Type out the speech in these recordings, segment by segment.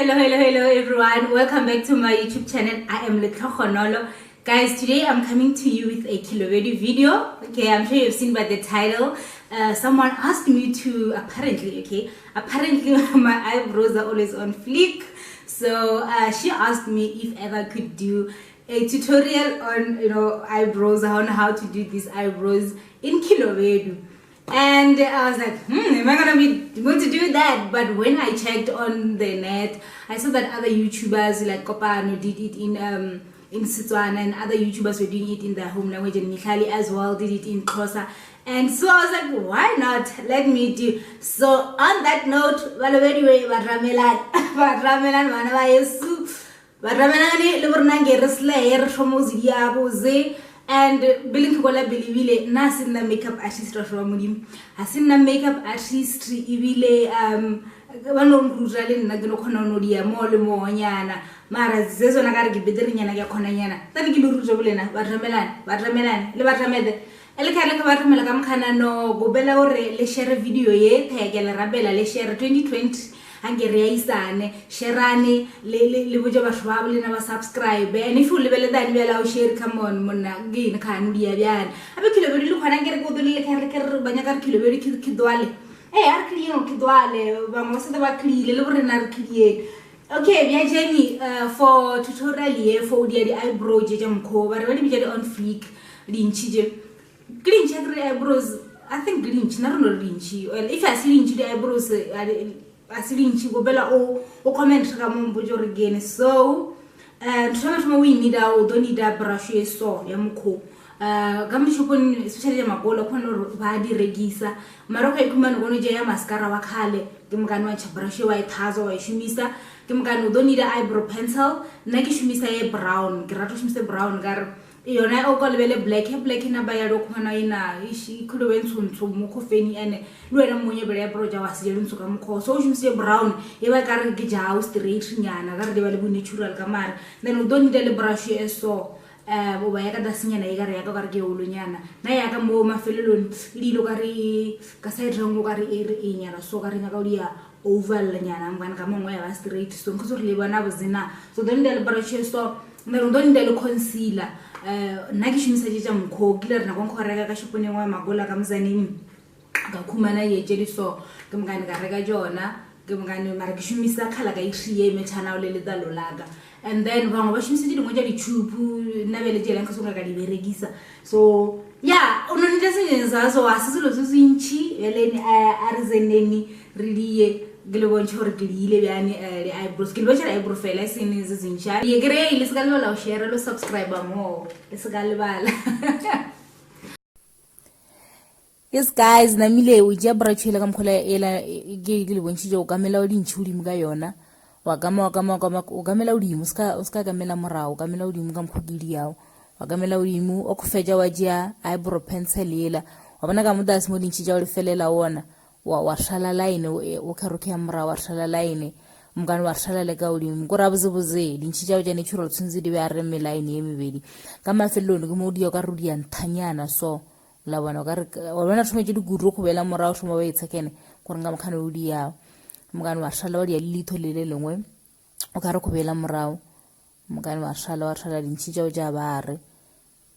Hello, hello, hello everyone. Welcome back to my YouTube channel. I am Letlhogonolo. Guys, today I'm coming to you with a Khelobedu video. Okay, I'm sure you've seen by the title. Someone asked me to, apparently, okay, apparently my eyebrows are always on fleek. So she asked me if ever I could do a tutorial on, you know, eyebrows, on how to do these eyebrows in Khelobedu. And I was like, am I gonna be going to do that? But when I checked on the net, I saw that other YouTubers like Kopano did it in Setswana, and other YouTubers were doing it in their home language, and Mihlali as well did it in Xhosa. And so I was like, why not? Let me do. So on that note, Balobedu ba ramelan, ba ramelan bana ba Yesu, ba ramelane le borena nge re slay, re hlomo zidia boze. And billing kola bilibile na se nna makeup artist wa shwa modimo. Ha se nna makeup artist ebile ba no nruta le nna ke no khona no dia mo le mo nyana. Mara se sona ka re ke betere nyana ke khona nyana. Tane ke le rutse bolena ba ramelane, ba ramelane le ba ramede. E le ka le ka ba ramela ka mkhana no go bela hore le share video ye theke le rabela le share 2020 anke re aisane sharane le le le botse batho ba lena ba subscribe. And if you lebele tani bela o share, come on monna ke eng kha no dia bjana. Abe Khelobedu le khona nke re go dule le kha re ke re ba nyaka re Khelobedu ke ke dwale. A re clean ke dwale ba mo se ba clean le borena re clean. Okay, bja Jenny, for tutorial ye for di di eyebrow je ja mkho ba re ba di bitsa di on fleek dintshi je. Ke dintshi re eyebrows, I think dintshi na re no dintshi. Well, if I see dintshi di eyebrows a se dintshi go bela o comment ka mo mpotse gore ke ene. So ntho ya mathomo o e need-a, o tlo need-a brush e so ya mokgo. Ka mo dishopong, especially ya Makolo, kgone gore ba di rekisa. Mara o ka ikhumana o je ya mascara wa khale, ke mokane wa tšha brush wa e thatsa, wa e šomisa. Ke mokane o tlo need-a eyebrow pencil. Nna ke šomisa e brown, ke rata go šomisa brown ka re yona o ka lebele black, he black ena ba ya lo khona ena, e kholo be ntsho ntsho mo khofeni ene le wena monye bele ya bro ja wa se ntsho ka mokgo. So o šomise brown e ba ka re ke ja o straight nyana, ka re di ba le bo natural ka mare. Then o don't need le brush e so o ba ya ka dasinyana e ka re ya ka re ke olonyana. Na ya ka mo mafelelong e dilo ka re ka side reng o ka re e re e nyana, so ka re nyaka o dia oval nyana ngwana ka mongwe ya ba straight. So nkgotse gore le bona bozena. So don't need le brush e so, then o don't need le concealer. Nna ke šomisa tše tša mokgo, ke ile re nako nkgo reka ka shopong e nngwe ya Magola ka Mozaneng, ka khumana ye tše di so, ke mokane ka reka tšona, ke mokane mara ke šomisa colour ka e three e metšhana le letlalo la ka. And then bangwe ba šomisitse dingwe tša di-tube, nna bjale tše leng ke ka di berekisa. So yeah, o no ntle sengwe sa so a se selo se se ntši, bjale, a re tseneni re die ke le bontšhe gore ke diile bjane, di-eyebrows. Ke le bontšha di-eyebrow fela, e seng se se ntši. Ye ke re, le se ka lebala go share, le subscribe mo, le se ka lebala. Yes guys, namile o tšea brush ela ka mokgwa ela ke le bontšhitše, o kamela o dintšhi godimo ka yona. Wa kama, wa kama, wa kama, o kamela godimo, o ska kamela morago, o kamela godimo ka mokgwa ke diago. Wa kamela godimo, o go fetša wa tšea eyebrow pencil ela. Wa bona ka mo tlase mo dintšhi tša go lefelela ona. Wa šala line, o ka roke ya morago, wa šala line. Mokane wa šala le ka godimo. Ko ra botsebotse, dintšhi tša go tša natural tshwanetse di be a re me line ye mebedi. Ka mafelelong ke mo o dia o ka re o dia nthanyana so. La bona, o ka re, wa bona thoma tše dikudu go bela morago, thoma ba e tshekene, gore nka mokgane o diago. Mokane wa šala wa dia le leitho le le lengwe, o ka re go bela morago. Mokane wa šala, wa šala dintšhi tša go tša ba re.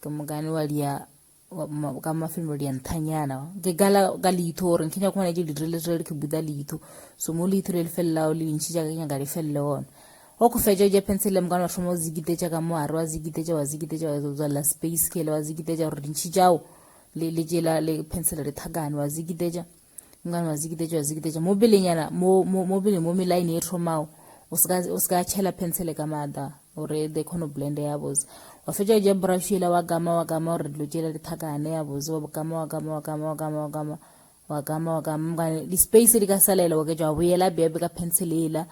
Ke mokane wa dia, ka mafelong wa dia nthanyana. Ke kala ka leitho gore nke nyaka go bona tše di rele rele ke buta leitho. So mo leitho le le felelago le dintšhi tša ka ke nyaka di felele gona. Go go fetša o tšea pencil le mokane wa thoma o zikitetša ka mo gare, wa zikitetša, wa zikitetša, wa tswalela space kele, wa zikitetša gore dintšhi tšao le tšela le pencil di thakane, wa zikitetša. Mokane wa zikitetša, wa zikitetša. Mo pelenyana, mo, mo, mo pele mo melaene e thomago, o ska tšhela pencil ka maatla gore they kgone go blend ya botse. Wa fetša o tšea brush ela wa kama, wa kama gore dilo tšela di thakane ya botse, wa kama, wa kama, wa kama, wa kama, wa kama, wa kama, wa kama. Mokane di-space di ka salela, wa ketša wa boela bebe ka pencil ela,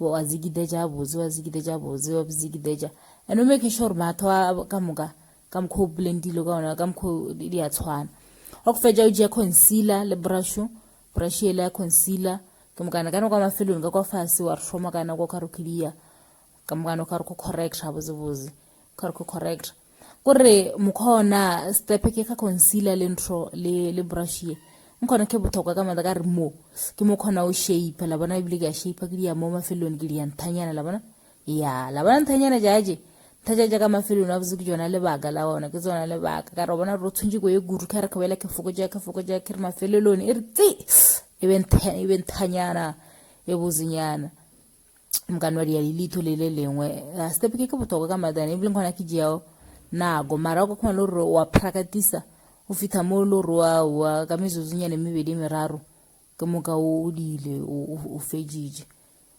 wa zikitetša botse, wa zikitetša botse, wa zikitetša. And o make sure gore matho a ka moka, ka mokgwa o blendile ka ona, ka mokgwa di a tshwana. Wa go fetša o tšea concealer le brush, brush ela ya concealer, ke mokana ka nako ya mafelong ka kwa fase wa thoma ka nako ka re clear, ka mokana ka re go correct ga botse botse, ka re go correct. Kore mokgwa ona step ke ka concealer le ntho le brush ye. Nkgona ke bothokwa ka maatla ka re mo ke mo kgona o shape la bona ebile ke a shape ke di ya mo mafelong ke di ya nthanyana la bona ya la bona nthanyana jaje nthajaja ka mafelong a botse ke tsona lebaka la ona ke tsona lebaka ka re bona re tshwantse ko ye guru ka re kgobela ke fokotša ke fokotša ke re mafelelong e re tse e be nthanyana e bosenyana mokane wa dia le leitho le le lengwe step ke ke botlhokwa ka maatla ebile kgona ke jeo nako mara o ka kgona le gore wa practice o fitlha mo le gore wa wa ka metsotso-nyana e mebedi e meraro ke moka o dile o feditše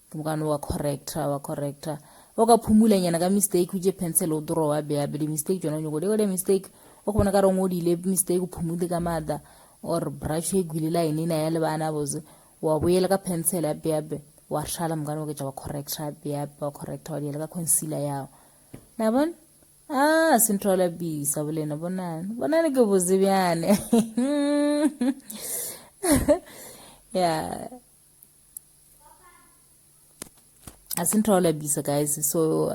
ke mokane wa correcta wa correcta o ka phumulanyana ka mistake o je pencil o draw wa beya di mistake tsona o nyako di mistake o go bona ka reng o dile mistake o phumule ka maatla or brush e gwile line ena ya lebana botse wa boela ka pencil ya beabe wa šala mokane o ketša wa correcta beabe wa correcta wa diela ka concealer yago la bona a se ntho la bisa bolena bonane bonane ke botse bjane ya a se ntho la bisa guys. So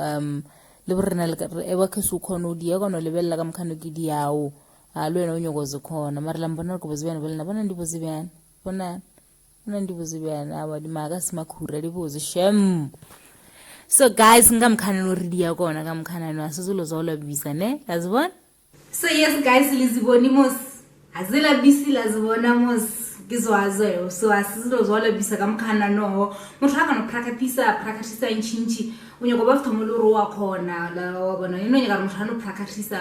le borena e ba ke se khona o dia kono lebelela ka mokhano ke diao a le wena o nyoko se khona mara la mbona ke botse bjane bolena bona ndi botse bjane bona bona ndi botse bjane a wa di maka se makhura di botse shem. So guys nka mokhanano re dia kona ka mokhanano a se selo sa o labisa ne la se bona. So yes guys, le zibone mos a se labisi la zibona mos ke zwazo. So a se selo sa o labisa ka mokhanano motho a kana practice practice ntšhintšhi o nyako ba fitha mo le gore wa kgona la wa bona eno nyaka gore motho a no practice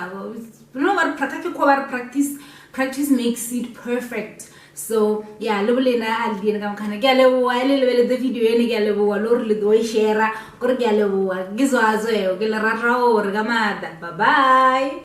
no ba re practice ko ba re practice practice makes it perfect. So yeah, le bolena a le diene ka mokgana ke a leboa e le lebeletse video ene ke a leboa le gore le tlo e share kore ke a leboa ke zwazo eo ke le rata gore ka maatla. Bye bye.